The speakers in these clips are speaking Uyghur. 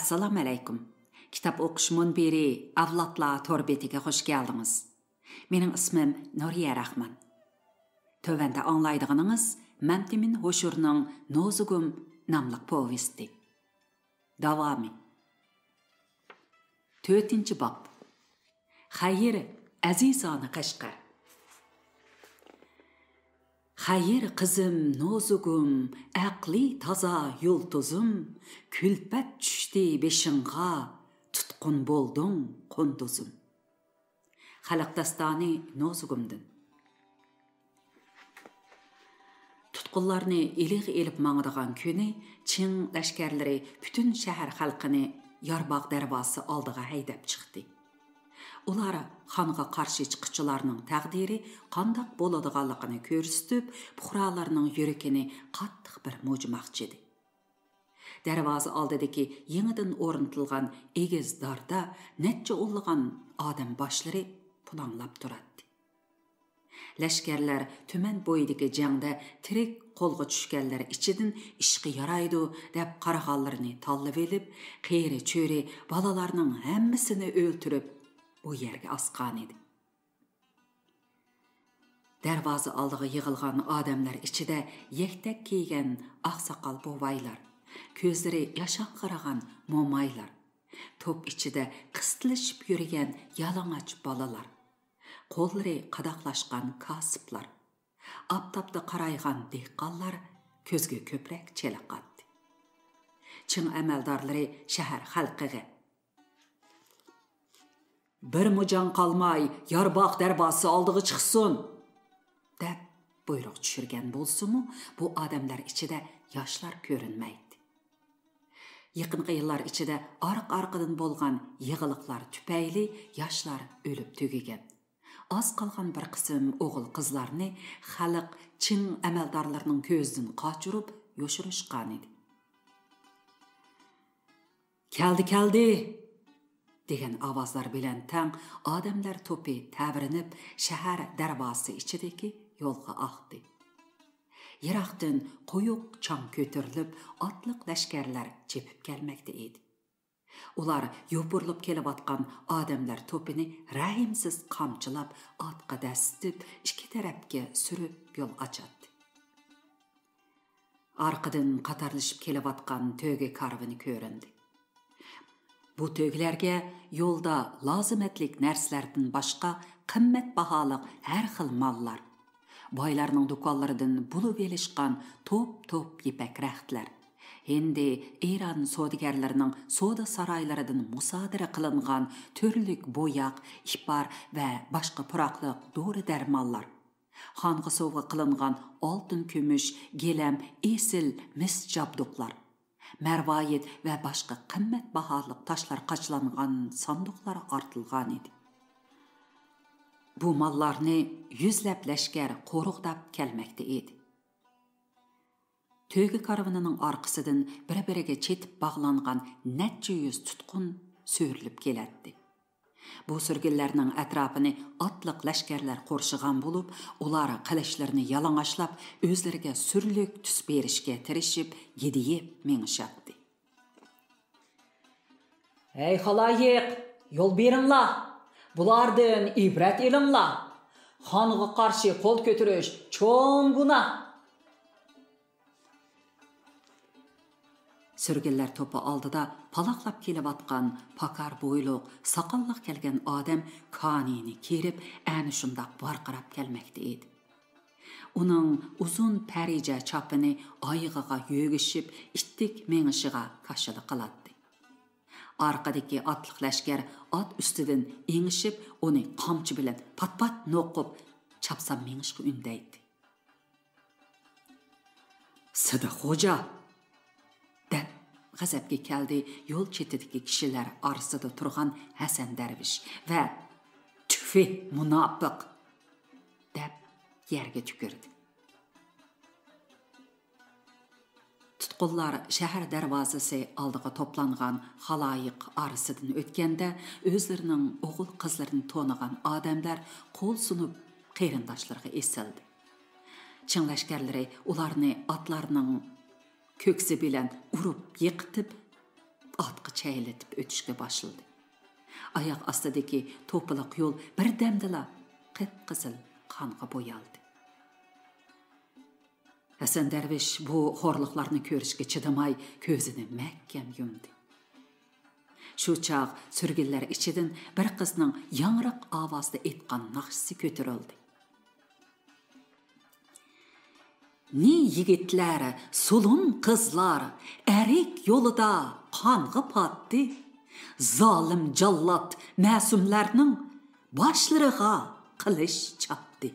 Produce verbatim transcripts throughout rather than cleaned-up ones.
ئەسسالامۇئەلەيكۇم. كىتاب ئوقۇش مۇنبىرى ئەۋلادلار تور بېتىگە خۇش كەلدىڭىز. مېنىڭ ئىسمىم نۇرىيە راخمان. تۆۋەندە ئاڭلايدىغىنىڭىز مەمتىمىن ھوشۇرنىڭ نوزۇگۇم ناملىق پوۋېستى. داۋامى. تۆتىنچى باب. خەير، ئەزىزانە قەشقەر. خەير، قىزىم نوزۇگۇم، ئەقلى تازا يۇلتۇزۇم، كۈلپەت چۈشتى بېشىڭغا، تۇتقۇن بولدۇڭ قۇندۇزۇم. خەلق داستانى نوزۇگۇمدىن. تۇتقۇنلارنى ئىلىغا ئېلىپ ماڭىدىغان كۈنى چىڭ لەشكەرلىرى پۈتۈن شەھەر خەلقىنى يارباغ دەرۋازىسى ئالدىغا ھەيدەپ چىقتى. ئۇلار خانغا قارشى چىققۇچىلارنىڭ تەقدىرى قانداق بولىدىغانلىقىنى كۆرسىتىپ، پۇقرالارنىڭ يۈرىكىنى قاتتىق بىر مۇجۇماقچىدى. دەرۋازا ئالدىدىكى يېڭىدىن ئورنىتىلغان ئېگىز داردا نەچچە ئونلىغان ئادەم باشلىرى پۇلاڭلاپ تۇراتتى. لەشكەرلەر تۈمەن بويىدىكى جەڭدە تىرىك قولغا چۈشكەنلەر ئىچىدىن ئىشقا يارايدۇ دەپ قارىغانلىرىنى تاللىۋېلىپ، قېرى-چۆرە، بالىلارنىڭ ھەممىسىنى ئۆلتۈرۈپ، بۇ يەرگە ئاسقانىدى. دەرۋازا ئالدىغا يىغىلغان ئادەملەر ئىچىدە يەكتەك كىيگەن ئاقساقال بوۋايلار، كۆزلىرى ياشاڭغىرىغان مومايلار، توپ ئىچىدە قىستىلىشىپ يۈرگەن يالىڭاچ بالىلار، قوللىرى قاداقلاشقان كاسىپلار، ئاپتاپتا قارايغان دېھقانلار كۆزگە كۆپرەك چېلىقاتتى. چىڭ ئەمەلدارلىرى شەھەر خەلقىگە، «بىرمۇ جان قالماي، يارباغ دەرۋازىسى ئالدىغا چىقسۇن!» دەپ بۇيرۇق چۈشۈرگەن بولسىمۇ، بۇ ئادەملەر ئىچىدە ياشلار كۆرۈنمەيتتى. يېقىنقى يىللار ئىچىدە ئارقا-ئارقىدىن بولغان يېغىلىقلار تۈپەيلى ياشلار ئۆلۈپ تۈگىگەن. ئاز قالغان بىر قىسىم ئوغۇل-قىزلارنى خەلق چىڭ ئەمەلدارلىرىنىڭ كۆزىدىن قاچۇرۇپ يوشۇرۇشقانىدى. «كەلدى، كەلدى!» دېگەن ئاۋازلار بىلەن تەڭ ئادەملەر توپى تەۋرىنىپ، شەھەر دەرۋازىسى ئىچىدىكى يولغا ئاقتى. يىراقتىن قويۇق چاڭ كۆتۈرۈلۈپ، ئاتلىق لەشكەرلەر چېپىپ كەلمەكتە ئىدى. ئۇلار يوپۇرۇلۇپ كېلىۋاتقان ئادەملەر توپىنى رەھىمسىز قامچىلاپ، ئاتقا دەسسىتىپ، ئىككى تەرەپكە سۈرۈپ يول ئاچاتتى. ئارقىدىن قاتارلىشىپ كېلىۋاتقان تۆگە كارۋىنى كۆرۈندى. بۇ تۆگىلەرگە يولدا لازىمەتلىك نەرسىلەردىن باشقا قىممەت باھالىق ھەر خىل ماللار، بايلارنىڭ دۇكانلىرىدىن بۇلىۋېلىشقان توپ-توپ يىپەك رەختلەر، ھىندى، ئىران سودىگەرلىرىنىڭ سودا سارايلىرىدىن مۇسادىرە قىلىنغان تۈرلۈك بوياق، ئىپار ۋە باشقا پۇراقلىق دورا-دەرمانلار، خانغا سوۋغا قىلىنغان ئالتۇن، كۈمۈش، گىلەم، ئېسىل مىس جابدۇقلار، مەرۋايىت ۋە باشقا قىممەت باھالىق تاشلار قاچىلانغان ساندۇقلار ئارتىلغانىدى. بۇ ماللارنى يۈزلەپ لەشكەر قورغىداپ كەلمەكتە ئىدى. تۆگە كارۋىنىنىڭ ئارقىسىدىن بىر-بىرىگە چېتىپ باغلانغان نەچچە يۈز تۇتقۇن سۆرىلىپ كېلەتتى. بۇ سۈرگۈنلەرنىڭ ئەتراپىنى ئاتلىق لەشكەرلەر قورشىغان بولۇپ، ئۇلار قىلىچلىرىنى يالىڭاچلاپ، ئۆزلىرىگە سۈرلۈك تۈس بېرىشكە تىرىشىپ، يېدىيىپ مېڭىشاتتى. «ھەي خالايىق، يول بېرىڭلار! بۇلاردىن ئىبرەت ئېلىڭلار! خانغا قارشى قول كۆتۈرۈش چوڭ گۇناھ!» سۈرگۈنلەر توپى ئالدىدا پالاقلاپ كېلىۋاتقان پاكار بويلۇق، ساقاللىق كەلگەن ئادەم كانىيىنى كىرىپ، ئەنە شۇنداق ۋارقىراپ كەلمەكتە ئىدى. ئۇنىڭ ئۇزۇن پەرىجە چاپىنى ئايىغىغا يۆگىشىپ، ئىتتىك مېڭىشىغا كاشىلا قىلاتتى. ئارقىدىكى ئاتلىق لەشكەر ئات ئۈستىدىن ئېڭىشىپ، ئۇنى قامچا بىلەن پات-پات نوقۇپ، چاپسان مېڭىشقا ئۈندەيتتى. «سىدىق خوجا!» دەپ غەزەپكە كەلدى يول چېتىدىكى كىشىلەر ئارىسىدا تۇرغان ھەسەن دەرۋىش ۋە «تۈفى مۇناپىق!» دەپ يەرگە تۈكۈردى. تۇتقۇنلار شەھەر دەرۋازىسى ئالدىغا توپلانغان خالايىق ئارىسىدىن ئۆتكەندە، ئۆزلىرىنىڭ ئوغۇل-قىزلىرىنى تونۇغان ئادەملەر قول سۇنۇپ قېرىنداشلىرىغا ئېسىلدى. چىڭ لەشكەرلىرى ئۇلارنى ئاتلارنىڭ كۆكسى بىلەن ئۇرۇپ يىقىتىپ، ئاتقا شەيلىتىپ ئۆتۈشكە باشلىدى. ئاياق ئاستىدىكى توپىلىق يول بىردەمدىلا قىپقىزىل قانغا بويالدى. ھەسەن دەرۋىش بۇ خورلۇقلارنى كۆرۈشكە چىدىماي، كۆزىنى مەھكەم يۇمدى. شۇ چاغ سۈرگۈنلەر ئىچىدىن بىر قىزنىڭ ياڭراق ئاۋازدا ئېيتقان ناخشىسى كۆتۈرۈلدى. نى يىگىتلەر، سۇلۇن قىزلار، ئەرك يولىدا قانغا پاتتى. زالىم جاللات مەسۇملارنىڭ باشلىرىغا قىلىچ چاپتى.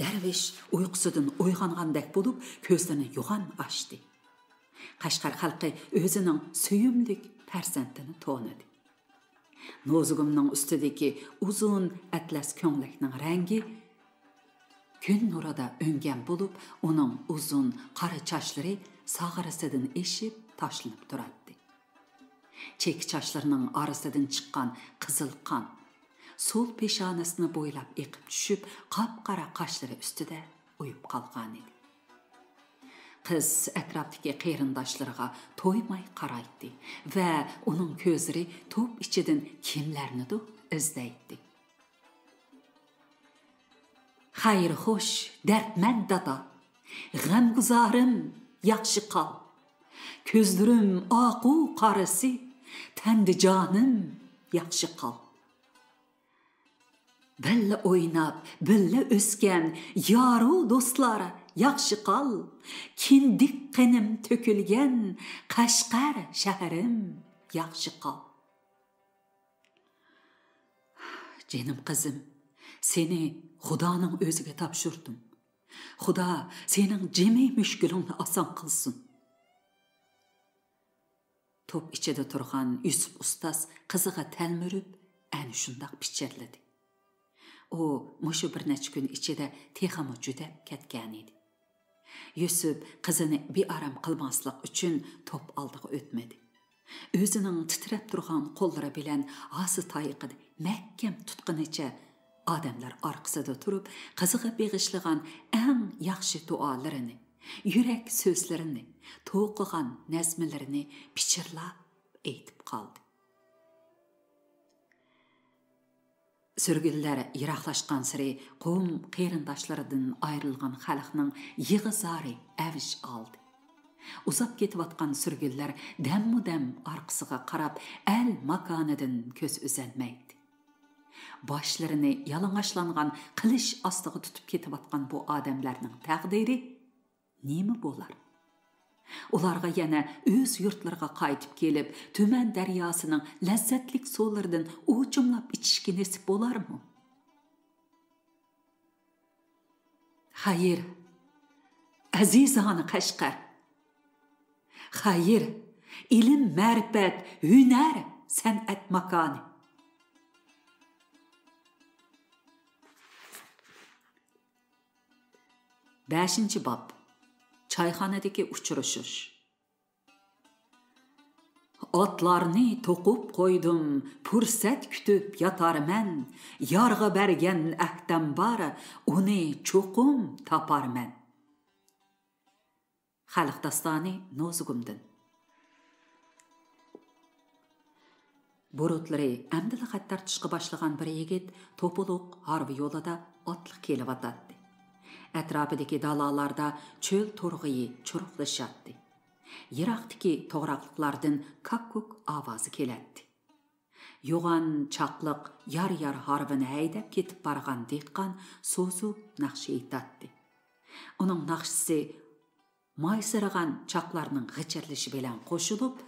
دەرۋىش ئۇيقۇسىدىن ئويغانغاندەك بولۇپ، كۆزلىرىنى يوغان ئاچتى. قەشقەر خەلقى ئۆزىنىڭ سۆيۈملۈك پەرزەنتىنى تونىدى. نوزۇگۇمنىڭ ئۈستىدىكى ئۇزۇن ئەتلەس كۆڭلەكنىڭ رەڭگى كۈن نۇرىدا ئۈنگەن بولۇپ، ئۇنىڭ ئۇزۇن قارا چاچلىرى ساغرىسىدىن ئېشىپ تاشلىنىپ تۇراتتى. چېكە چاچلىرىنىڭ ئارىسىدىن چىققان قىزىل قان سول پېشانىسىنى بويلاپ ئېقىپ چۈشۈپ، قاپقارا قاشلىرى ئۈستىدە ئويۇپ قالغانىدى. قىز ئەتراپتىكى قېرىنداشلىرىغا تويماي قارايتتى ۋە ئۇنىڭ كۆزلىرى توپ ئىچىدىن كىملەرنىدۇر ئىزدەيتتى. خەير خوش، دەردمەن دادا، غەمگۇزارىم، ياخشى قال. كۆزلىرىم ئاقۇ قارىسى، تەندە جانىم، ياخشى قال. بىللە ئويناپ، بىللە ئۆسكەن يارۇ دوستلار، ياخشى قال. كىندىك قېنىم تۆكۈلگەن قەشقەر شەھىرىم، ياخشى قال. جېنىم قىزىم، سېنى خۇدانىڭ ئۆزىگە تاپشۇردۇم. خۇدا سېنىڭ جىمى مۈشكۈلۈڭنى ئاسان قىلسۇن. توپ ئىچىدە تۇرغان يۈسۈپ ئۇستاز قىزىغا تەلمۈرۈپ، ئەنە شۇنداق پىچىرلىدى. ئۇ مۇشۇ بىر نەچچە كۈن ئىچىدە تېخىمۇ جۈدەپ كەتكەنىدى. يۈسۈپ قىزىنى بىئارام قىلماسلىق ئۈچۈن توپ ئالدىغا ئۆتمىدى. ئۆزىنىڭ تىترەپ تۇرغان قوللىرى بىلەن ھاسا تايىقىنى مەھكەم تۇتقىنىچە، ئادەملەر ئارقىسىدا تۇرۇپ، قىزىغا بېغىشلىغان ئەڭ ياخشى دۇئالىرىنى، يۈرەك سۆزلىرىنى، توقۇغان نەزمىلىرىنى پىچىرلاپ ئېيتىپ قالدى. سۈرگۈنلەر يىراقلاشقانسېرى قوۋم قېرىنداشلىرىدىن ئايرىلغان خەلقنىڭ يىغا-زارى ئەۋج ئالدى. ئۇزاپ كېتىۋاتقان سۈرگۈنلەر دەممۇ دەم ئارقىسىغا قاراپ، ئەل ماكانىدىن كۆز ئۈزەلمەيتتى. باشلىرىنى يالىڭاچلانغان قىلىچ ئاستىغا تۇتۇپ كېتىۋاتقان بۇ ئادەملەرنىڭ تەقدىرى نېمە بولار؟ ئۇلارغا يەنە ئۆز يۇرتلىرىغا قايتىپ كېلىپ، تۈمەن دەرياسىنىڭ لەززەتلىك سۇلىرىدىن ئوچۇملاپ ئىچىشكە نېسىپ بولارمۇ؟ خەير، ئەزىزانە قەشقەر! خەير، ئىلىم، مەرىپەت، ھۈنەر، سەنئەت ماكانى! بەشىنچى باب. چايخانىدىكى ئۇچرىشىش. ئاتلارنى توقۇپ قويدۇم، پۇرسەت كۈتۈپ ياتارمەن. يارغا بەرگەن ئەھدەم بار، ئۇنى چوقۇم تاپارمەن. خەلق داستانى نوزۇگۇمدىن. بۇرۇتلىرى ئەمدىلا خەت تارتىشقا باشلىغان بىر يىگىت توپىلىق ھارۋا يولىدا ئاتلىق كېلىۋاتاتتى. ئەتراپىدىكى دالالاردا چۆل تورغىيى چۇرۇقلىشاتتى. يىراقتىكى توغراقلىقلاردىن كاككۇك ئاۋازى كېلەتتى. يوغان چاقلىق يار-يار ھارۋىنى ھەيدەپ كېتىپ بارغان دېھقان سوزۇپ ناخشا ئېيتاتتى. ئۇنىڭ ناخشىسى مايسىرىغان چاقلارنىڭ غىچىرلىشى بىلەن قوشۇلۇپ،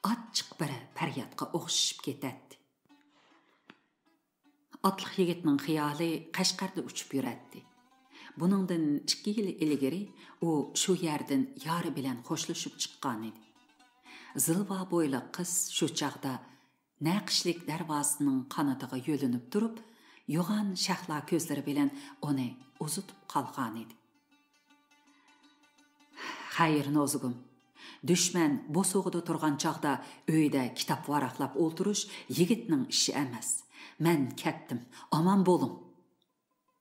ئاچچىق بىر پەريادقا ئوخشىشىپ كېتەتتى. ئاتلىق يىگىتنىڭ خىيالى قەشقەردە ئۇچۇپ يۈرەتتى. بۇنىڭدىن ئىككى يىل ئىلگىرى ئۇ شۇ يەردىن يارى بىلەن خوشلىشىپ چىققانىدى. زىلۋا بويلۇق قىز شۇ چاغدا نەقىشلىك دەرۋازىنىڭ قانىتىغا يۆلىنىپ تۇرۇپ، يوغان شەھلا كۆزلىرى بىلەن ئۇنى ئۇزىتىپ قالغانىدى. خەير، نوزۇگۇم، دۈشمەن بوسۇغىدا تۇرغان چاغدا ئۆيدە كىتاب ۋاراقلاپ ئولتۇرۇش يىگىتنىڭ ئىشى ئەمەس. مەن كەتتىم، ئامان بولۇڭ،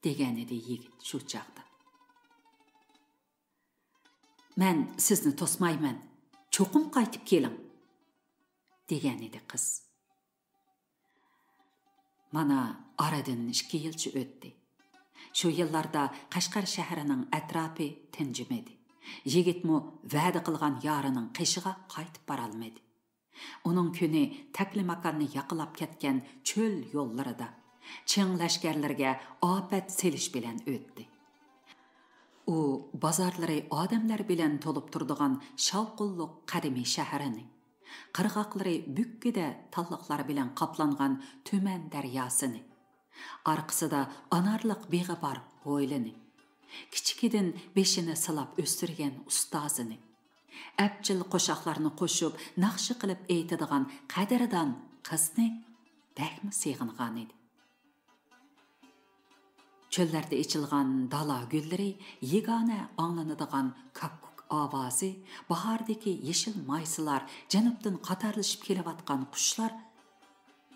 دېگەنىدى يىگىت شۇ چاغدا. مەن سىزنى توسمايمەن. چوقۇم قايتىپ كېلىڭ» دېگەنىدى قىز. مانا، ئارىدىن ئىككى يىلچە ئۆتتى. شۇ يىللاردا قەشقەر شەھىرىنىڭ ئەتراپى تىنجىمىدى. يىگىتمۇ ۋەدە قىلغان يارىنىڭ قېشىغا قايتىپ بارالمىدى. ئۇنىڭ كۈنى تەكلىماكاننى ياقىلاپ كەتكەن چۆل يوللىرىدا، چىڭ لەشكەرلىرىگە ئاپەت سېلىش بىلەن ئۆتتى. ئۇ بازارلىرى ئادەملەر بىلەن تولۇپ تۇرىدىغان شاۋقۇنلۇق قەدىمىي شەھىرىنى، قىرغاقلىرى بۈككىدە تاللىقلار بىلەن قاپلانغان تۈمەن دەرياسىنى، ئارقىسىدا ئانارلىق بېغى بار ھويلىنى، كىچىكىدىن بېشىنى سىلاپ ئۆستۈرگەن ئۇستازىنى، ئەپچىل قوشاقلارنى قوشۇپ ناخشا قىلىپ ئېيتىدىغان قەدىردان قىزنى بەكمۇ سېغىنغانىدى. چۆللەردە ئېچىلغان دالا گۈللىرى، يېگانە ئاڭلىنىدىغان كاككۇك ئاۋازى، باھاردىكى يېشىل مايسىلار، جەنۇبتىن قاتارلىشىپ كېلىۋاتقان قۇشلار،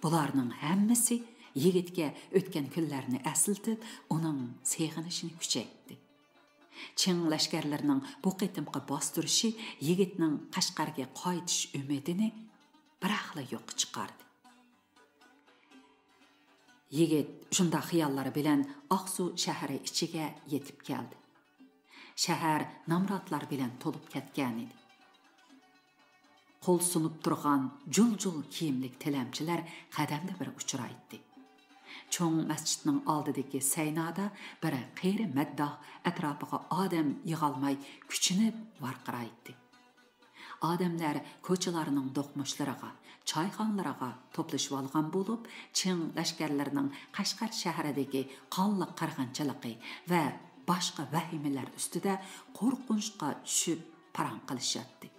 بۇلارنىڭ ھەممىسى يىگىتكە ئۆتكەن كۈنلەرنى ئەسلىتىپ، ئۇنىڭ سېغىنىشىنى كۈچەيتتى. چىڭ لەشكەرلىرىنىڭ بۇ قېتىمقى باستۇرۇشى يىگىتنىڭ قەشقەرگە قايتىش ئۈمىدىنى بىراقلا يوققا چىقاردى. يىگىت شۇنداق خىياللار بىلەن ئاقسۇ شەھىرى ئىچىگە يېتىپ كەلدى. شەھەر نامراتلار بىلەن تولۇپ كەتكەنىدى. قول سۇنۇپ تۇرغان جۇل-جۇل كىيىملىك تىلەمچىلەر قەدەمدە بىر ئۇچرايتتى. چوڭ مەسچىتنىڭ ئالدىدىكى سەينادا بىر قېرى مەدداھ ئەتراپىغا ئادەم يىغالماي كۈچىنىپ ۋارقىرايتتى. ئادەملەر كوچىلارنىڭ دوقمۇشلىرىغا، چايخانىلىرىغا توپلىشىۋالغان بولۇپ، چىڭ لەشكەرلىرىنىڭ قەشقەر شەھىرىدىكى قانلىق قىرغىنچىلىقى ۋە باشقا ۋەھىمىلەر ئۈستىدە قورقۇنچقا چۈشۈپ پاراڭ قىلىشاتتى.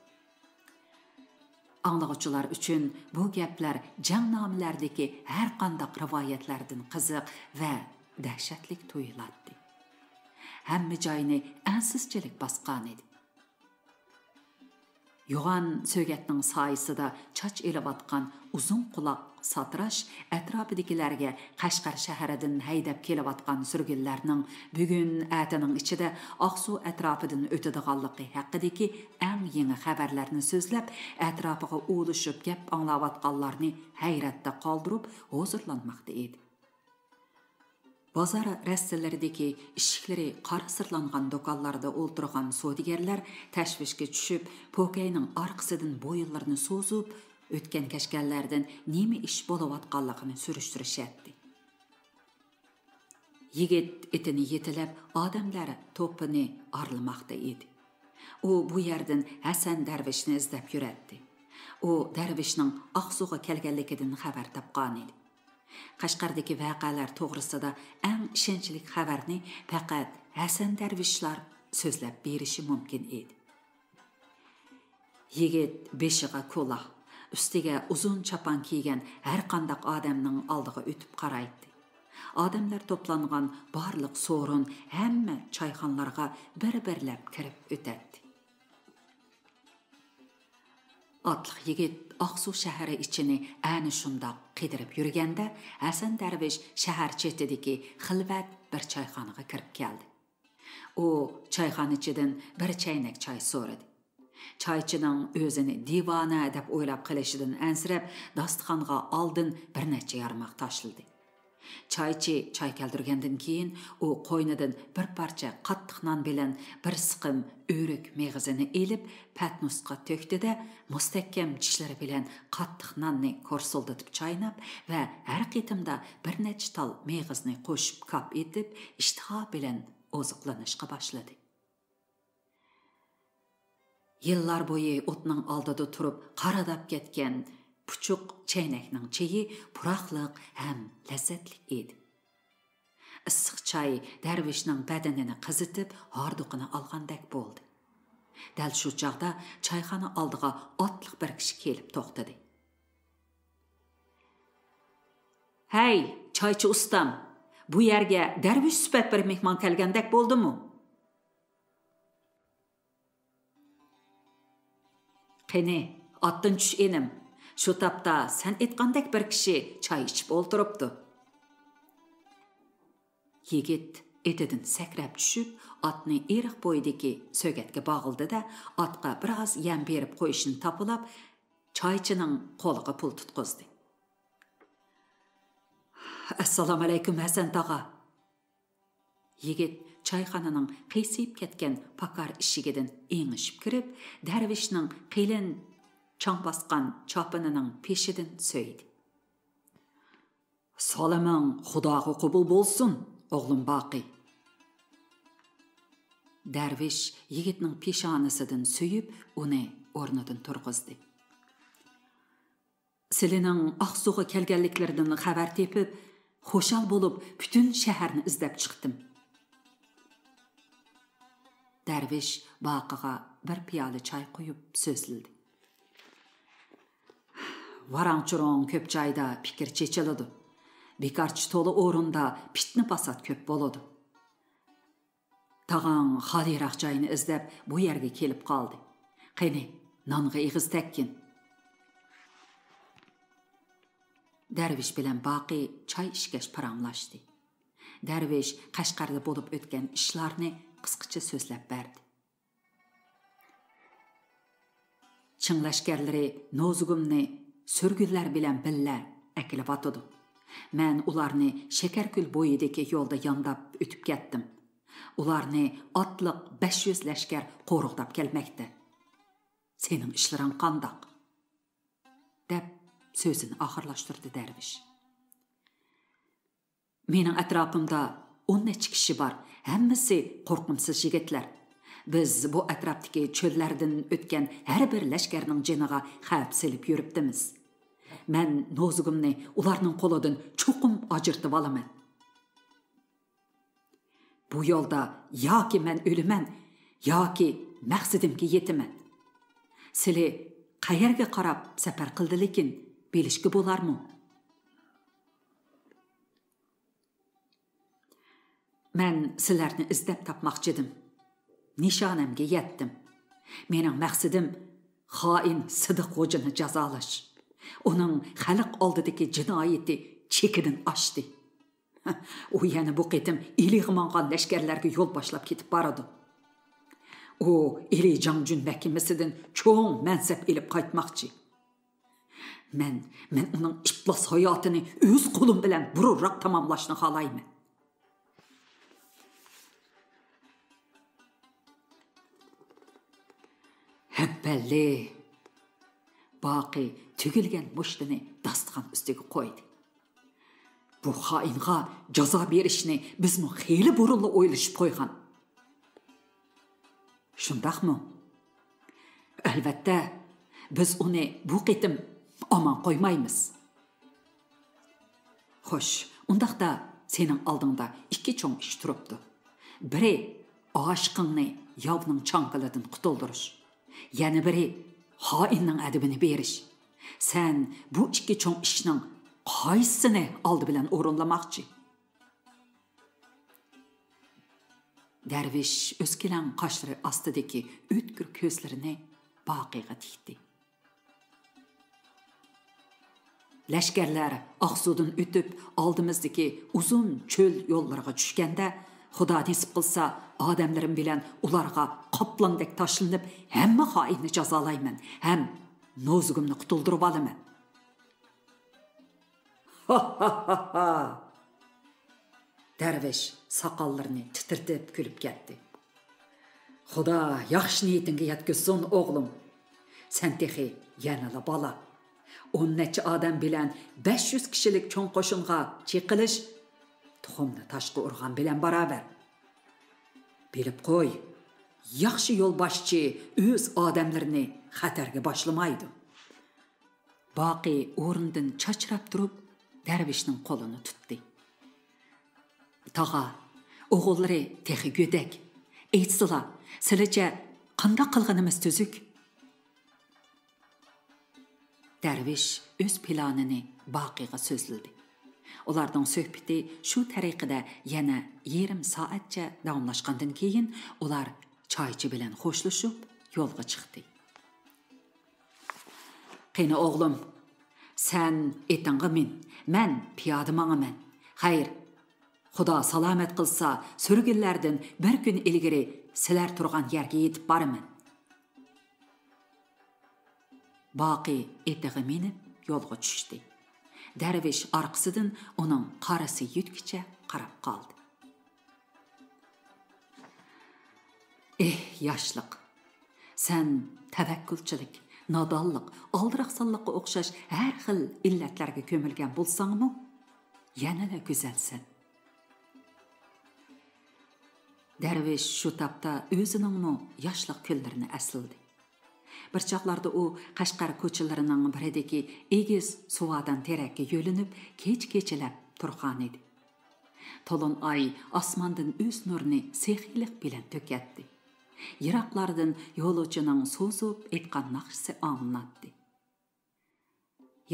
ئاڭلىغۇچىلار ئۈچۈن بۇ گەپلەر جەڭنامىلەردىكى ھەرقانداق رىۋايەتلەردىن قىزىق ۋە دەھشەتلىك تۇيۇلاتتى. ھەممە جاينى ئەنسىزچىلىك باسقانىدى. يوغان سۆگەتنىڭ سايىسىدا چاچ ئېلىۋاتقان ئۇزۇن قۇلاق ساتىراش ئەتراپىدىكىلەرگە قەشقەر شەھىرىدىن ھەيدەپ كېلىۋاتقان سۈرگۈنلەرنىڭ بۈگۈن ئەتىنىڭ ئىچىدە ئاقسۇ ئەتراپىدىن ئۆتىدىغانلىقى ھەققىدىكى ئەڭ يېڭى خەۋەرلەرنى سۆزلەپ، ئەتراپىغا ئۇۋۇلىشىپ گەپ ئاڭلاۋاتقانلارنى ھەيرەتتە قالدۇرۇپ ھۇزۇرلانماقتا ئىدى. بازار رەستىلىرىدىكى ئىشىكلىرى قارا سىرلانغان دۇكانلاردا ئولتۇرغان سودىگەرلەر تەشۋىشكە چۈشۈپ، پوكەينىڭ ئارقىسىدىن بويۇنلىرىنى سوزۇپ، ئۆتكەن-كەچكەنلەردىن نېمە ئىش بولۇۋاتقانلىقىنى سۈرۈشتۈرۈشەتتى. يىگىت ئېتىنى يېتىلەپ، ئادەملەر توپىنى ئارىلىماقتا ئىدى. ئۇ بۇ يەردىن ھەسەن دەرۋىشنى ئىزدەپ يۈرەتتى. ئۇ دەرۋىشنىڭ ئاقسۇغا كەلگەنلىكىدىن خەۋەر تاپقانىدى. قەشقەردىكى ۋەقەلەر توغرىسىدا ئەڭ ئىشەنچلىك خەۋەرنى پەقەت ھەسەن دەرۋىشلار سۆزلەپ بېرىشى مۇمكىن ئىدى. يىگىت بېشىغا كولا، ئۈستىگە ئۇزۇن چاپان كىيگەن ھەرقانداق ئادەمنىڭ ئالدىغا ئۆتۈپ قارايتتى. ئادەملەر توپلانغان بارلىق سورۇن، ھەممە چايخانىلارغا بىر-بىرلەپ كىرىپ ئۆتەتتى. ئاتلىق يىگىت ئاقسۇ شەھىرى ئىچىنى ئەنە شۇنداق قىدىرىپ يۈرگەندە، ھەسەن دەرۋىش شەھەر چېتىدىكى خىلۋەت بىر چايخانىغا كىرىپ كەلدى. ئۇ چايخانىچىدىن بىر چەينەك چاي سورىدى. چايچىنىڭ ئۆزىنى دىۋانە دەپ ئويلاپ قېلىشىدىن ئەنسىرەپ، داستىخانغا ئالدىن بىر نەچچە يارماق تاشلىدى. چايچى چاي كەلتۈرگەندىن كېيىن، ئۇ قوينىدىن بىر پارچە قاتتىق نان بىلەن بىر سىقىم ئۆرۈك مېغىزىنى ئېلىپ، پەتنۇسقا تۆكتى-دە، مۇستەھكەم چىشلىرى بىلەن قاتتىق ناننى كورسۇلدىتىپ چايناپ ۋە ھەر قېتىمدا بىر نەچچە تال مېغىزنى قوشۇپ كاپ ئېتىپ، ئىشتىها بىلەن ئوزۇقلىنىشقا باشلىدى. يىللار بويى ئوتنىڭ ئالدىدا تۇرۇپ قارىداپ كەتكەن پۇچۇق چەينەكنىڭ چېيى پۇراقلىق ھەم لەززەتلىك ئىدى. ئىسسىق چاي دەرۋىشنىڭ بەدىنىنى قىزىتىپ، ھاردۇقىنى ئالغاندەك بولدى. دەل شۇ چاغدا چايخانا ئالدىغا ئاتلىق بىر كىشى كېلىپ توختىدى. «ھەي، چايچى ئۇستام، بۇ يەرگە دەرۋىش سۈپەت بىر مېھمان كەلگەندەك بولدىمۇ؟» «قېنى، ئاتتىن چۈش، ئىنىم. شۇ تاپتا سەن ئېيتقاندەك بىر كىشى چاي ئىچىپ ئولتۇرۇپتۇ.» يىگىت ئېتىدىن سەكرەپ چۈشۈپ، ئاتنى ئېرىق بويىدىكى سۆگەتكە باغلىدى-دە، ئاتقا بىر ئاز يەم بېرىپ قويۇشنى تاپىلاپ، چايچىنىڭ قولىغا پۇل تۇتقۇزدى. «ئەسسالامۇئەلەيكۇم، ھەسەن تاغا!» يىگىت چايخانىنىڭ قىيسىيىپ كەتكەن پاكار ئىشىكىدىن ئېڭىشىپ كىرىپ، دەرۋىشنىڭ قېلىن چاڭ باسقان چاپىنىنىڭ پېشىدىن سۆيدى. «سالىمىڭ خۇداغا قوبۇل بولسۇن، ئوغلۇم باقى!» دەرۋىش يىگىتنىڭ پېشانىسىدىن سۆيۈپ، ئۇنى ئورنىدىن تۇرغۇزدى. «سىلىنىڭ ئاقسۇغا كەلگەنلىكلىرىدىن خەۋەر تېپىپ، خۇشال بولۇپ، پۈتۈن شەھەرنى ئىزدەپ چىقتىم.» دەرۋىش باقىغا بىر پىيالە چاي قۇيۇپ سۆزلىدى. «ۋاراڭ-چۇرۇڭ كۆپ جايدا پىكىر چېچىلىدۇ. بىكارچى تولا ئورۇندا پىتنە-پاسات كۆپ بولىدۇ. تاغاڭ خالىيراق جاينى ئىزدەپ بۇ يەرگە كېلىپ قالدى. قېنى، نانغا ئېغىز تەگكىن.» دەرۋىش بىلەن باقى چاي ئىچكەچ پاراڭلاشتى. دەرۋىش قەشقەردە بولۇپ ئۆتكەن ئىشلارنى قىسقىچە سۆزلەپ بەردى. چىڭ لەشكەرلىرى نوزۇگۇمنى سۈرگۈنلەر بىلەن بىللە ئەكېلىۋاتىدۇ. مەن ئۇلارنى شەكەركۆل بويىدىكى يولدا يانداپ ئۆتۈپ كەتتىم. ئۇلارنى ئاتلىق بەش يۈز لەشكەر قورغىداپ كەلمەكتە. سېنىڭ ئىشلىرىڭ قانداق؟ دەپ سۆزىنى ئاخىرلاشتۇردى دەرۋىش. مېنىڭ ئەتراپىمدا ئون نەچچە كىشى بار، ھەممىسى قورقۇمسىز يىگىتلەر. بىز بۇ ئەتراپتىكى چۆللەردىن ئۆتكەن ھەر بىر لەشكەرنىڭ جېنىغا خەۋپ سېلىپ يۈرۈپتىمىز. مەن نوزۇگۇمنى ئۇلارنىڭ قولىدىن چوقۇم ئاجرىتىۋالىمەن. بۇ يولدا ياكى مەن ئۆلىمەن، ياكى مەقسىتىمگە يېتىمەن. سىلى قەيەرگە قاراپ سەپەر قىلدىلىكىن، بىلىشكە بولارمۇ؟ مەن سىلەرنى ئىزدەپ تاپماقچىدىم. نىشانەمگە يەتتىم. مېنىڭ مەقسىتىم خائىن سىدىق خوجىنى جازالاش. ئۇنىڭ خەلق ئالدىدىكى جىنايىتى چېكىدىن ئاشتى. ئۇ يەنە بۇ قېتىم ئىلىغا ماڭغان لەشكەرلەرگە يول باشلاپ كېتىپ بارىدۇ. ئۇ ئىلى جاڭجۈن مەھكىمىسىدىن چوڭ مەنسەپ ئېلىپ قايتماقچى. مەن، مەن ئۇنىڭ ئىپلاس ھاياتىنى ئۆز قولۇم بىلەن بۇرۇنراق تاماملاشنى خالايمەن. ھەببەللى! باقى تۈگۈلگەن مۇشتىنى داستىخان ئۈستىگە قويدى. بۇ خائىنغا جازا بېرىشنى بىزمۇ خېلى بۇرۇنلا ئويلىشىپ قويغان. شۇنداقمۇ؟ ئەلۋەتتە، بىز ئۇنى بۇ قېتىم ئامان قويمايمىز. خوش، ئۇنداقتا سېنىڭ ئالدىڭدا ئىككى چوڭ ئىش تۇرۇپتۇ. بىرى، ئاشىقىڭنى ياۋنىڭ چاڭگىلىدىن قۇتۇلدۇرۇش. يەنە بىرى، خائىننىڭ ئەدىپىنى بېرىش. سەن بۇ ئىككى چوڭ ئىشنىڭ قايسىسىنى ئالدى بىلەن ئورۇنلىماقچى؟ دەرۋىش ئۆسكىلەڭ قاشلىرى ئاستىدىكى ئۆتكۈر كۆزلىرىنى باقىغا تىكتى. لەشكەرلەر ئاقسۇدىن ئۆتۈپ، ئالدىمىزدىكى ئۇزۇن چۆل يوللىرىغا چۈشكەندە، خۇدا نېسىپ قىلسا، ئادەملىرىم بىلەن ئۇلارغا قاپلاندەك تاشلىنىپ، ھەممە خائىننى جازالايمەن ھەم نوزۇگۇمنى قۇتۇلدۇرۇۋالىمەن. دەرۋىش ساقاللىرىنى تىترىتىپ كۈلۈپ كەتتى. خۇدا ياخشى نىيىتىڭگە يەتكۈزسۇن، ئوغلۇم. سەن تېخى يەنىلا بالا. ئون نەچچە ئادەم بىلەن بەش يۈز كىشىلىك چوڭ قوشۇنغا چېقىلىش تۇخۇمنى تاشقا ئۇرغان بىلەن باراۋەر. بىلىپ قوي، ياخشى يولباشچى ئۆز ئادەملىرىنى خەتەرگە باشلىمايدۇ. باقى ئورنىدىن چاچراپ تۇرۇپ، دەرۋىشنىڭ قولىنى تۇتتى. تاغا، ئوغۇللىرى تېخى گۆدەك. ئېيتسىلا، سىلىچە قانداق قىلغىنىمىز تۈزۈك؟ دەرۋىش ئۆز پىلانىنى باقىغا سۆزلىدى. ئۇلارنىڭ سۆھبىتى شۇ تەرىقىدە يەنە يېرىم سائەتچە داۋاملاشقاندىن كېيىن، ئۇلار چايچى بىلەن خوشلىشىپ، يولغا چىقتى. قېنى ئوغلۇم، سەن ئېتىڭغا مىن، مەن پىيادە ماڭىمەن. خەير، خۇدا سالامەت قىلسا، سۈرگۈنلەردىن بىر كۈن ئىلگىرى سىلەر تۇرغان يەرگە يېتىپ بارىمەن. باقى ئېتىغا مىنىپ يولغا چۈشتى. دەرۋىش ئارقىسىدىن ئۇنىڭ قارىسى يۈتكىچە قاراپ قالدى. ئېھ، ياشلىق! سەن تەۋەككۈلچىلىك، نادانلىق، ئالدىراقسانلىققا ئوخشاش ھەر خىل ئىللەتلەرگە كۆمۈلگەن بولساڭمۇ، يەنىلا گۈزەلسەن. دەرۋىش شۇ تاپتا ئۆزىنىڭمۇ ياشلىق كۈنلىرىنى ئەسلىدى. بىر چاغلاردا ئۇ قەشقەر كوچىلىرىنىڭ بىرىدىكى ئېگىز سۇۋادان تېرەككە يۆلىنىپ، كېچە-كېچىلەپ تۇرغانىدى. تولۇن ئاي ئاسماندىن ئۆز نۇرىنى سېخىيلىق بىلەن تۆكەتتى. يىراقلاردىن يولۇچىنىڭ سوزۇپ ئېيتقان ناخشىسى ئاڭلىناتتى.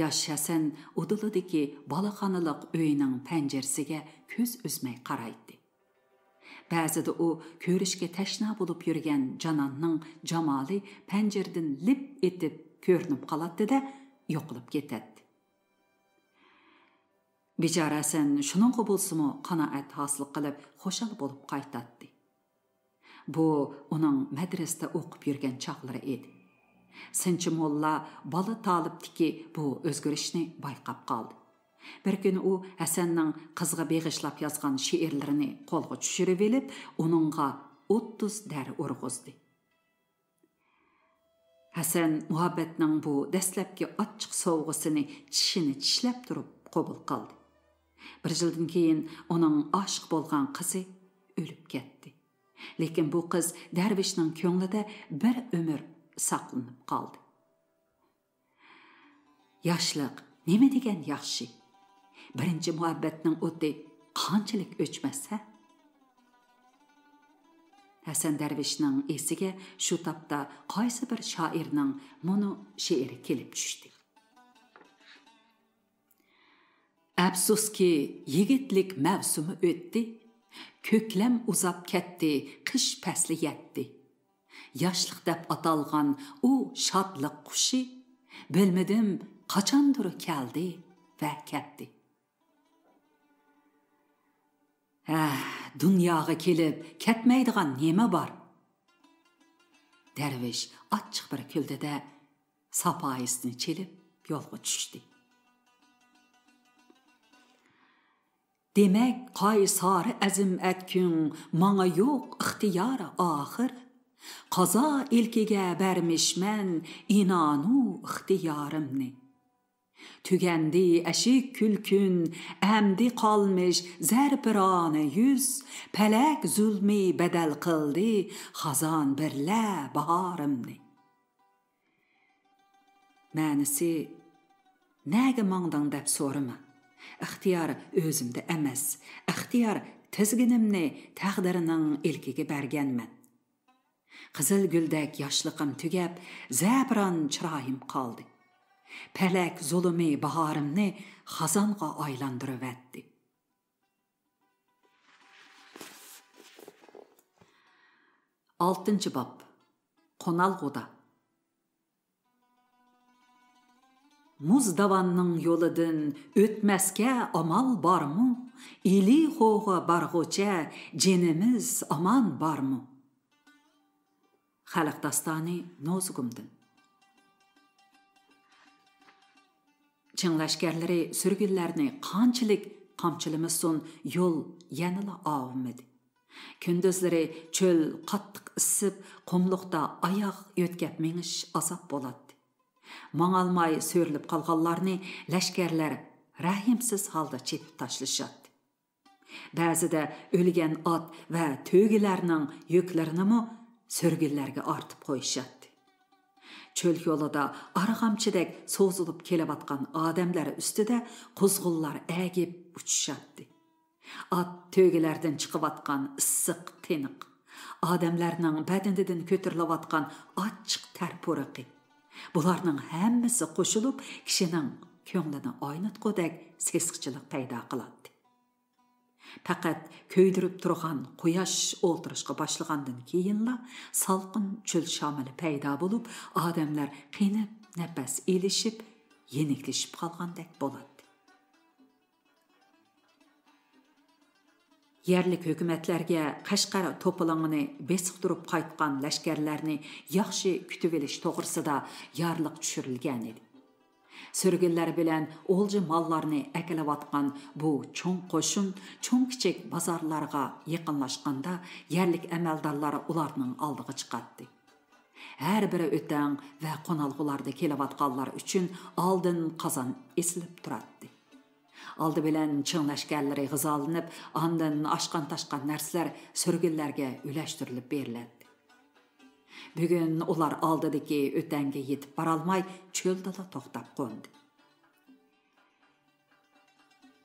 ياش ھەسەن ئۇدۇلىدىكى بالاخانىلىق ئۆينىڭ پەنجىرىسىگە كۆز ئۈزمەي قارايتتى. بەزىدە ئۇ كۆرۈشكە تەشنا بولۇپ يۈرگەن جاناننىڭ جامالى پەنجىرىدىن لىپ ئېتىپ كۆرۈنۈپ قالاتتى-دە، يوقىلىپ كېتەتتى. بىچارە ھەسەن شۇنىڭغا بولسىمۇ قانائەت ھاسىل قىلىپ، خۇشال بولۇپ قايتاتتى. بۇ ئۇنىڭ مەدرىسىدە ئوقۇپ يۈرگەن چاغلىرى ئىدى. سىنچى موللا بالا تالىپتىكى بۇ ئۆزگىرىشنى بايقاپ قالدى. بىر كۈنى ئۇ ھەسەننىڭ قىزغا بېغىشلاپ يازغان شېئىرلىرىنى قولغا چۈشۈرۈۋېلىپ، ئۇنىڭغا ئوتتۇز دەر ئۇرغۇزدى. ھەسەن مۇھەببەتنىڭ بۇ دەسلەپكى ئاچچىق سوۋغىسىنى چىشىنى چىشلەپ تۇرۇپ قوبۇل قىلدى. بىر يىلدىن كېيىن ئۇنىڭ ئاشىق بولغان قىزى ئۆلۈپ كەتتى. لېكىن بۇ قىز دەرۋىشنىڭ كۆڭلىدە بىر ئۆمۈر ساقلىنىپ قالدى. ياشلىق نېمە دېگەن ياخشى! بىرىنچى مۇھەببەتنىڭ ئوتى قانچىلىك ئۆچمەس ھە؟ ھەسەن دەرۋىشنىڭ ئېسىگە شۇ تاپتا قايسى بىر شائىرنىڭ مۇنۇ شېئىرى كېلىپ چۈشتى. ئەپسۇسكى، يىگىتلىك مەۋسۇمى ئۆتتى، كۆكلەم ئۇزاپ كەتتى، قىش پەسلى يەتتى. ياشلىق دەپ ئاتالغان ئۇ شادلىق قۇشى، بىلمىدىم قاچاندۇر كەلدى ۋە كەتتى. ھە، دۇنياغا كېلىپ كەتمەيدىغان نېمە بار؟ دەرۋىش ئاچچىق بىر كۈلدى-دە، ساپايىسىنى چېلىپ يولغا چۈشتى. دېمەك، قايسار ئەزىم ئەتكۈڭ ماڭا يوق ئىختىيار ئاخىر. قازا ئىلكىگە بەرمىشمەن ئىنانۇ ئىختىيارىمنى. تۈگەندى ئەشىك كۈلكۈن، ئەمدى قالمىش زەرپىرانە يۈز. پەلەك زۇلمى بەدەل قىلدى خازان بىرلە باھارىمنى. مەنىسى، نەگە ماڭدىڭ دەپ سورىما. ئىختىيار ئۆزۈمدە ئەمەس، ئىختىيار تىزگىنىمنى تەقدىرنىڭ ئىلكىگە بەرگەنمەن. قىزىل گۈلدەك ياشلىقىم تۈگەپ، زەپىران چىرايىم قالدى. پەلەك زۇلۇمى باھارىمنى خازانغا ئايلاندۇرۇۋەتتى. ئالتىنچى باب. قونالغۇدا. مۇز داۋاننىڭ يولىدىن ئۆتمەسكە ئامال بارمۇ؟ ئىلى خوغا بارغۇچە جېنىمىز ئامان بارمۇ؟ خەلق داستانى نوزۇگۇمدىن. چىڭ لەشكەرلىرى سۈرگۈنلەرنى قانچىلىك قامچىلىمىسۇن، يول يەنىلا ئاۋۇمىدى. كۈندۈزلىرى چۆل قاتتىق ئىسسىپ، قۇملۇقتا ئاياغ يۆتكەپ مېڭىش ئازاب بولاتتى. ماڭالماي سۆرىلىپ قالغانلارنى لەشكەرلەر رەھىمسىز ھالدا چېپىپ تاشلىشاتتى. بەزىدە ئۆلگەن ئات ۋە تۆگىلەرنىڭ يۈكلىرىنىمۇ سۈرگۈنلەرگە ئارتىپ قويۇشاتتى. چۆل يولىدا ئارغامچىدەك سوزۇلۇپ كېلىۋاتقان ئادەملەر ئۈستىدە قۇزغۇنلار ئەگىپ ئۇچۇشاتتى. ئات تۆگىلەردىن چىقىۋاتقان ئىسسىق تىنىق، ئادەملەرنىڭ بەدىنىدىن كۆتۈرۈلۈۋاتقان ئاچچىق تەر پۇرىقى، بۇلارنىڭ ھەممىسى قوشۇلۇپ كىشىنىڭ كۆڭلىنى ئاينىتقۇدەك سېسىقچىلىق پەيدا قىلاتتى. پەقەت كۆيدۈرۈپ تۇرغان قۇياش ئولتۇرۇشقا باشلىغاندىن كېيىنلا سالقىن چۆل شامىلى پەيدا بولۇپ، ئادەملەر قېنىپ نەپەس ئېلىشىپ، يېنىكلىشىپ قالغاندەك بولاتتى. يەرلىك ھۆكۈمەتلەرگە قەشقەر توپىلىڭىنى بېسىقتۇرۇپ قايتقان لەشكەرلەرنى ياخشى كۈتۈۋېلىش توغرىسىدا يارلىق چۈشۈرۈلگەنىدى. سۈرگۈنلەر بىلەن ئولجا ماللارنى ئەكېلىۋاتقان بۇ چوڭ قوشۇن چوڭ-كىچىك بازارلارغا يېقىنلاشقاندا، يەرلىك ئەمەلدارلار ئۇلارنىڭ ئالدىغا چىقاتتى. ھەر بىرى ئۆتەڭ ۋە قونالغۇلاردا كېلىۋاتقانلار ئۈچۈن ئالدىن قازان ئېسىلىپ تۇراتتى. ئالدى بىلەن چىڭ لەشكەرلىرى غىزالىنىپ، ئاندىن ئاشقان-تاشقان نەرسىلەر سۈرگۈنلەرگە ئۈلەشتۈرۈلۈپ بېرىلەتتى. بۈگۈن ئۇلار ئالدىدىكى ئۆتەڭگە يېتىپ بارالماي، چۆلدىلا توختاپ قوندى.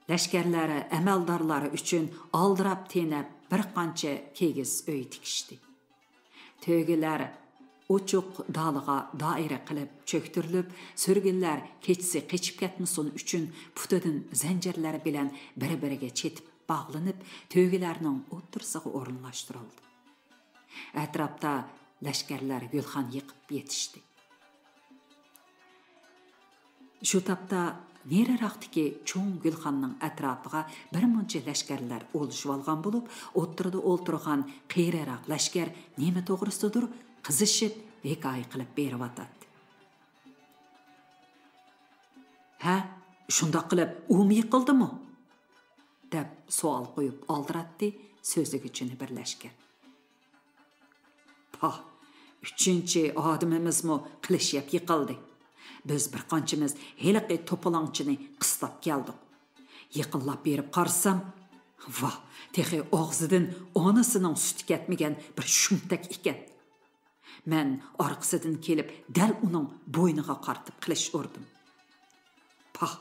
لەشكەرلەر ئەمەلدارلار ئۈچۈن ئالدىراپ تېنەپ بىر قانچە كىگىز ئۆي تىكىشتى. تۆگىلەر ئوچۇق دالىغا دائىرە قىلىپ چۆكتۈرۈلۈپ، سۈرگۈنلەر كېچىسى قېچىپ كەتمىسۇن ئۈچۈن پۇتىدىن زەنجىرلەر بىلەن بىر-بىرىگە چېتىپ باغلىنىپ، تۆگىلەرنىڭ ئوتتۇرىسىغا ئورۇنلاشتۇرۇلدى. ئەتراپتا لەشكەرلەر گۈلخان يېقىپ يېتىشتى. شۇ تاپتا نېرىراقتىكى چوڭ گۈلخاننىڭ ئەتراپىغا بىر مۇنچە لەشكەرلەر ئولىشىۋالغان بولۇپ، ئوتتۇرىدا ئولتۇرغان قېرىراق لەشكەر نېمە توغرىسىدۇر قىزىشىپ ھېكايە قىلىپ بېرىۋاتاتتى. «ھە، شۇنداق قىلىپ ئۇمۇ يىقىلدىمۇ؟» دەپ سوئال قويۇپ ئالدىراتتى سۆزلىگۈچىنى بىر لەشكەر. «پاھ، ئۈچىنچى ئادىمىمىزمۇ قىلىچ يەپ يىقىلدى. بىز بىر قانچىمىز ھېلىقى توپىلاڭچىنى قىستاپ كەلدۇق. يېقىنلاپ بېرىپ قارىسام، ۋاھ، تېخى ئاغزىدىن ئانىسىنىڭ سۈتى كەتمىگەن بىر شۇمتەك ئىكەن. مەن ئارقىسىدىن كېلىپ، دەل ئۇنىڭ بوينىغا قارىتىپ قىلىچ ئۇردۇم. پاھ،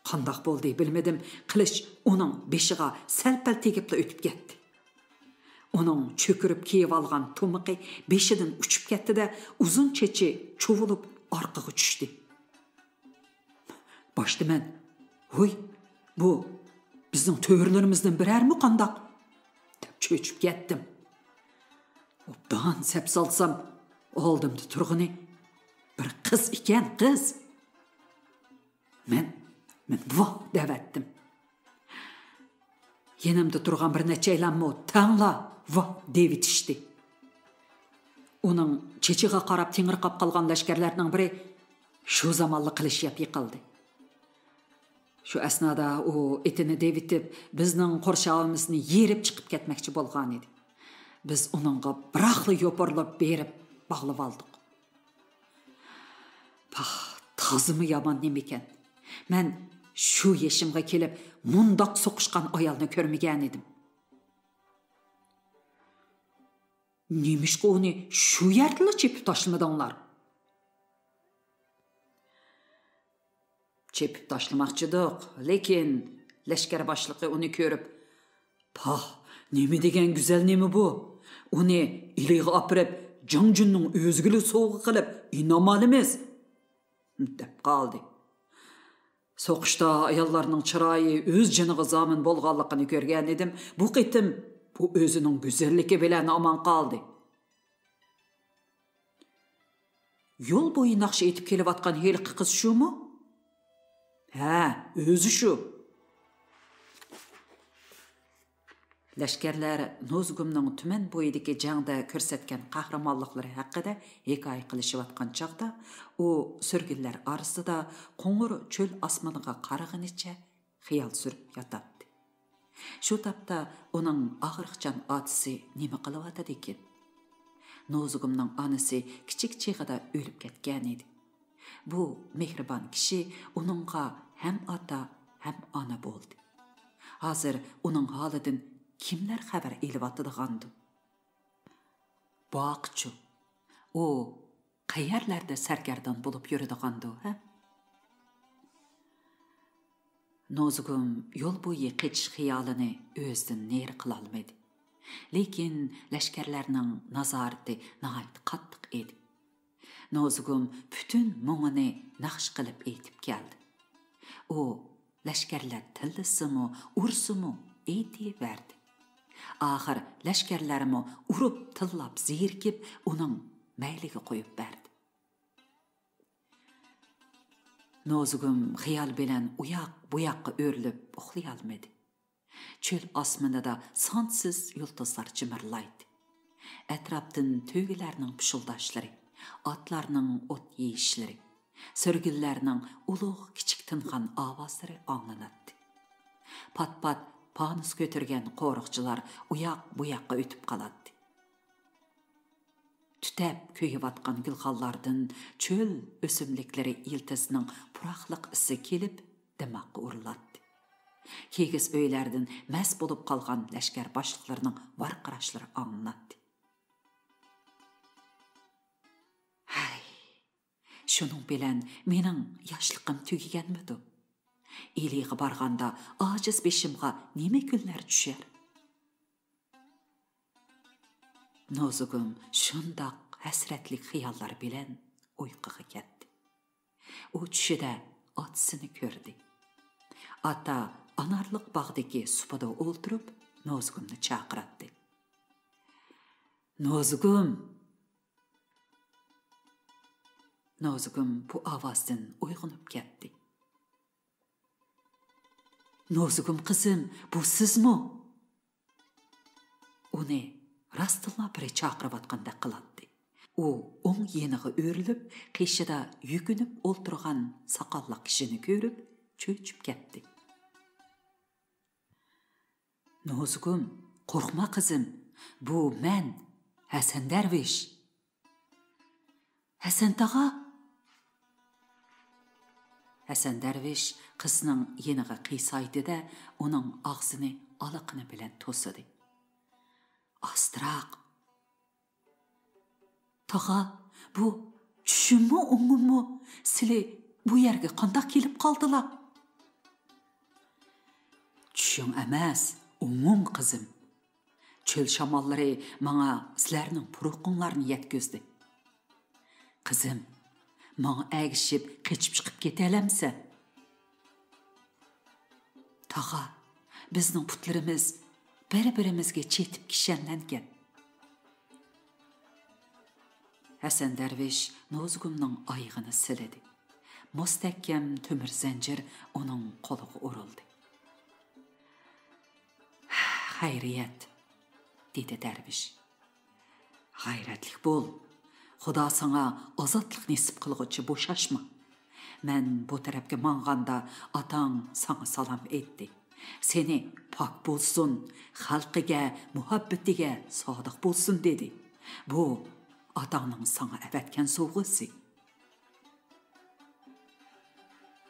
قانداق بولدى بىلمىدىم، قىلىچ ئۇنىڭ بېشىغا سەل-پەل تېگىپلا ئۆتۈپ كەتتى. ئۇنىڭ چۆكۈرۈپ كىيىۋالغان تۇمىقى بېشىدىن ئۇچۇپ كەتتى-دە، ئۇزۇن چېچى چۇۋۇلۇپ ئارقىغا چۈشتى. باشتا مەن، ھوي، بۇ بىزنىڭ تۆرىلىرىمىزدىن بىرەرمۇ قانداق؟ دەپ چۆچۈپ كەتتىم. ئوبدان سەپ سالسام، ئالدىمدا تۇرغىنى بىر قىز ئىكەن، قىز. مەن، مەن ۋاھ دەۋەتتىم. يېنىمدا تۇرغان بىر نەچچەيلەنمۇ تەڭلا ۋاھ دېۋىتىشتى. ئۇنىڭ چېچىغا قاراپ تېڭىرقاپ قالغان لەشكەرلەرنىڭ بىرى شۇ زامانلا قىلىچ يەپ يىقىلدى. شۇ ئەسنادا ئۇ ئېتىنى دېۋىتىپ، بىزنىڭ قورشاۋىمىزنى يېرىپ چىقىپ كەتمەكچى بولغانىدى. بىز ئۇنىڭغا بىراقلا يوپۇرۇلۇپ بېرىپ باغلىۋالدۇق. پاھ، تازىمۇ يامان نېمىكەن. مەن شۇ يېشىمغا كېلىپ مۇنداق سوقۇشقان ئايالنى كۆرمىگەنىدىم. نېمىشقا ئۇنى شۇ يەردىلا چېپىپ تاشلىمىدىڭلار؟ چېپىپ تاشلىماقچىدۇق، لېكىن لەشكەر باشلىقى ئۇنى كۆرۈپ، پاھ، نېمە دېگەن گۈزەل نېمە بۇ؟ ئۇنى ئىلىغا ئاپىرىپ، جاڭجۈننىڭ ئۆزىگىلا سوۋغا قىلىپ ئىنئام ئالىمىز، دەپ قالدى. سوقۇشتا ئاياللارنىڭ چىرايى ئۆز جېنىغا زامىن بولغانلىقىنى كۆرگەنىدىم، بۇ قېتىم بۇ ئۆزىنىڭ گۈزەللىكى بىلەن ئامان قالدى. يول بويى ناخشا ئېيتىپ كېلىۋاتقان ھېلىقى قىز شۇمۇ؟ ھە، ئۆزى شۇ. لەشكەرلەر نوزۇگۇمنىڭ تۈمەن بويىدىكى جەڭدە كۆرسەتكەن قەھرىمانلىقلىرى ھەققىدە ھېكايە قىلىشىۋاتقان چاغدا، ئۇ سۈرگۈنلەر ئارىسىدا قوڭۇر چۆل ئاسمىنىغا قارىغىنىچە خىيال سۈرۈپ ياتاتتى. شۇ تاپتا ئۇنىڭ ئاغرىقچان ئاتىسى نېمە قىلىۋاتىدىكىن؟ نوزۇگۇمنىڭ ئانىسى كىچىك چېغىدا ئۆلۈپ كەتكەنىدى. بۇ مېھرىبان كىشى ئۇنىڭغا ھەم ئاتا، ھەم ئانا بولدى. ھازىر ئۇنىڭ ھالىدىن كىملەر خەۋەر ئېلىۋاتىدىغاندۇ؟ بۇ ئاقچۇ، ئۇ قەيەرلەردە سەرگەردان بولۇپ يۈرىدىغاندۇ، ھە؟ نوزۇگۇم يول بويى قېچىش خىيالىنى ئۆزىدىن نېرى قىلالمىدى. لېكىن لەشكەرلەرنىڭ نازارىتى ناھايىتى قاتتىق ئىدى. نوزۇگۇم پۈتۈن مۇڭىنى ناخشا قىلىپ ئېيتىپ كەلدى. ئۇ لەشكەرلەر تىللىسىمۇ، ئۇرسىمۇ ئېيتىۋەردى. ئاخىر لەشكەرلەرمۇ ئۇرۇپ تىللاپ زېرىكىپ ئۇنىڭ مەيلىگە قويۇپ بەردى. نوزۇگۇم خىيال بىلەن ئۇياق بۇياققا ئۆرۈلۈپ ئۇخلىيالمىدى. چۆل ئاسمىنىدا سانسىز يۇلتۇزلار جىمىرلايتتى. ئەتراپتىن تۆگىلەرنىڭ پۇشۇلداشلىرى، ئاتلارنىڭ ئوت يېيىشلىرى، سۈرگۈنلەرنىڭ ئۇلۇغ كىچىك تىنغان ئاۋازلىرى ئاڭلىناتتى. پات-پات پانۇس كۆتۈرگەن قورۇقچىلار ئۇياق-بۇياققا ئۆتۈپ قالاتتى. تۈتەپ كۆيۈۋاتقان گۈلخانلاردىن چۆل ئۆسۈملۈكلىرى يىلتىزىنىڭ پۇراقلىق ئىسى كېلىپ، دىماققا ئۇرۇلاتتى. كىگىز ئۆيلەردىن مەست بولۇپ قالغان لەشكەر باشلىقلىرىنىڭ ۋارقىراشلىرى ئاڭلىناتتى. ھەي، شۇنىڭ بىلەن مېنىڭ ياشلىقىم تۈگىگەنمىدۇ؟ ئىلىغا بارغاندا ئاجىز بېشىمغا نېمە كۈنلەر چۈشەر؟ نوزۇگۇم شۇنداق ھەسرەتلىك خىياللار بىلەن ئۇيقۇغا كەتتى. ئۇ چۈشىدە ئاتىسىنى كۆردى. ئاتا ئانارلىق باغدىكى سۇپىدا ئولتۇرۇپ، نوزۇگۇمنى چاقىراتتى. نوزۇگۇم! نوزۇگۇم بۇ ئاۋازدىن ئويغىنىپ كەتتى. نوزۇگۇم قىزىم، بۇ سىزمۇ؟ ئۇنى راستتىنلا بىرى چاقىرىۋاتقاندەك قىلاتتى. ئۇ ئوڭ يېنىغا ئۆرۈلۈپ، قېشىدا يۈكۈنۈپ ئولتۇرغان ساقاللىق كىشىنى كۆرۈپ، چۆچۈپ كەتتى. نوزۇگۇم، قورقما قىزىم، بۇ مەن، ھەسەن دەرۋىش. ھەسەن تاغا! ھەسەن دەرۋىش قىزنىڭ يېنىغا قىيسايدى-دە، ئۇنىڭ ئاغزىنى ئالىقىنى بىلەن توسىدى. ئاستىراق! تاغا، بۇ چۈشۈممۇ، ئوڭۇممۇ؟ سىلى بۇ يەرگە قانداق كېلىپ قالدىلا؟ چۈشۈڭ ئەمەس، ئوڭۇم قىزىم. چۆل شاماللىرى ماڭا سىلەرنىڭ پۇرىقىڭلارنى يەتكۈزدى. قىزىم، ماڭا ئەگىشىپ قېچىپ چىقىپ كېتەلەمسەن؟ تاغا، بىزنىڭ پۇتلىرىمىز بىر-بىرىمىزگە چېتىپ كىشەنلەنگەن. ھەسەن دەرۋىش نوزۇگۇمنىڭ ئايىغىنى سىلىدى. مۇستەھكەم تۆمۈر زەنجىر ئۇنىڭ قولىغا ئۇرۇلدى. خەيرىيەت، دېدى دەرۋىش. غەيرەتلىك بول. خۇدا ساڭا ئازادلىق نېسىپ قىلغۇچە بوشاشما. مەن بۇ تەرەپكە ماڭغاندا ئاتاڭ ساڭا سالام ئېيتتى. سېنى پاك بولسۇن، خەلقىگە، مۇھەببىتىگە سادىق بولسۇن دېدى. بۇ ئاتاڭنىڭ ساڭا ئەۋەتكەن سوۋغىسى.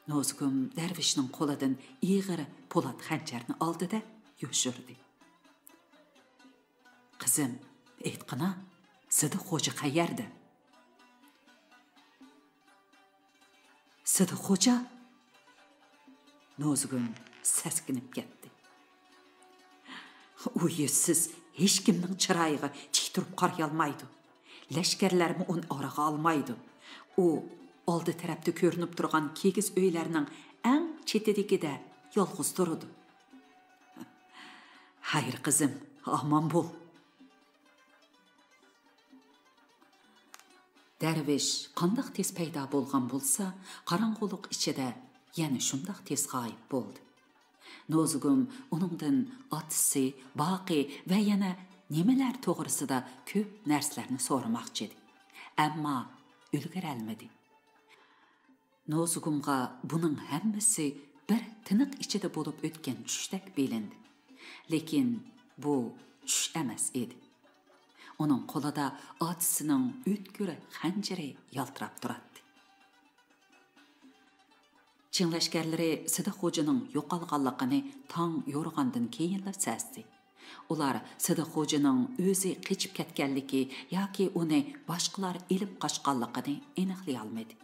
نوزۇگۇم دەرۋىشنىڭ قولىدىن ئېغىر پولات خەنجەرنى ئالدى-دە، يوشۇردى. قىزىم، ئېيتقىنا، سىدىق خوجا قەيەردە؟ سىدىق خوجا؟ نوزۇگۇم سەسكىنىپ كەتتى. ئۇ يۈزسىز ھېچكىمنىڭ چىرايىغا تىك تۇرۇپ قارايالمايدۇ. لەشكەرلەرمۇ ئۇنى ئارىغا ئالمايدۇ. ئۇ ئالدى تەرەپتە كۆرۈنۈپ تۇرغان كىگىز ئۆيلەرنىڭ ئەڭ چېتىدىكىدە يالغۇز تۇرىدۇ. خەير قىزىم، ئامان بول. دەرۋىش قانداق تېز پەيدا بولغان بولسا، قاراڭغۇلۇق ئىچىدە يەنە شۇنداق تېز غايىب بولدى. نوزۇگۇم ئۇنىڭدىن ئاتىسى، باقى ۋە يەنە نېمىلەر توغرىسىدا كۆپ نەرسىلەرنى سورىماقچى ئىدى. ئەمما ئۈلگۈرەلمىدى. نوزۇگۇمغا بۇنىڭ ھەممىسى بىر تىنىق ئىچىدە بولۇپ ئۆتكەن چۈشتەك بىلىندى. لېكىن بۇ چۈش ئەمەس ئىدى. ئۇنىڭ قولىدا ئاتىسىنىڭ ئۆتكۈر خەنجىرى يالتىراپ تۇراتتى. چىڭ لەشكەرلىرى سىدىق خوجىنىڭ يوقالغانلىقىنى تاڭ يورۇغاندىن كېيىنلا سەزدى. ئۇلار سىدىق خوجىنىڭ ئۆزى قېچىپ كەتكەنلىكى ياكى ئۇنى باشقىلار ئېلىپ قاچقانلىقىنى ئېنىقلىيالمىدى.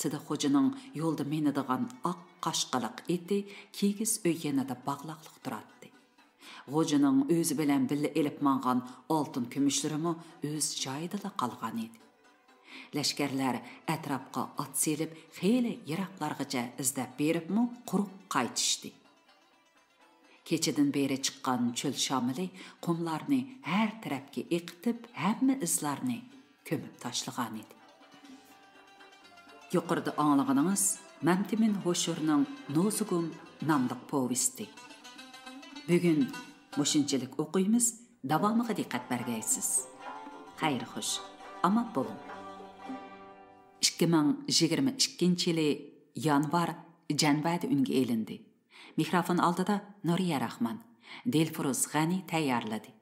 سىدىق خوجىنىڭ يولدا مىنىدىغان ئاق قاشقىلىق ئېتى كىگىز ئۆي يېنىدا باغلاقلىق تۇراتتى. غوجىنىڭ ئۆزى بىلەن بىللە ئېلىپ ماڭغان ئالتۇن كۈمۈشلىرىمۇ ئۆز جايىدىلا قالغان ئىدى. لەشكەرلەر ئەتراپقا ئات سېلىپ، خېلى يىراقلارغىچە ئىزدەپ بېرىپمۇ قۇرۇق قايتىشتى. كېچىدىن بېرى چىققان چۆل شامىلى قۇملارنى ھەر تەرەپكە ئېقىتىپ، ھەممە ئىزلارنى كۆمۈپ تاشلىغانىدى. يۇقىرىدا ئاڭلىغىنىڭىز مەمتىمىن ھوشۇرنىڭ نوزۇگۇم ناملىق پوۋېستى. بۈگۈن مۇشۇنچىلىك ئوقۇيمىز، داۋامىغا دىققەت بەرگەيسىز. خەير خوش، ئامان بولۇڭ. ئىككى مىڭ يىگىرمە ئىككىنچى يىلى يانۋار، جەنۋەدە ئۈنگە ئېلىندى. مىكروفون ئالدىدا نۇرىيە راخمان، دىلفۇرۇز غەنى تەييارلىدى.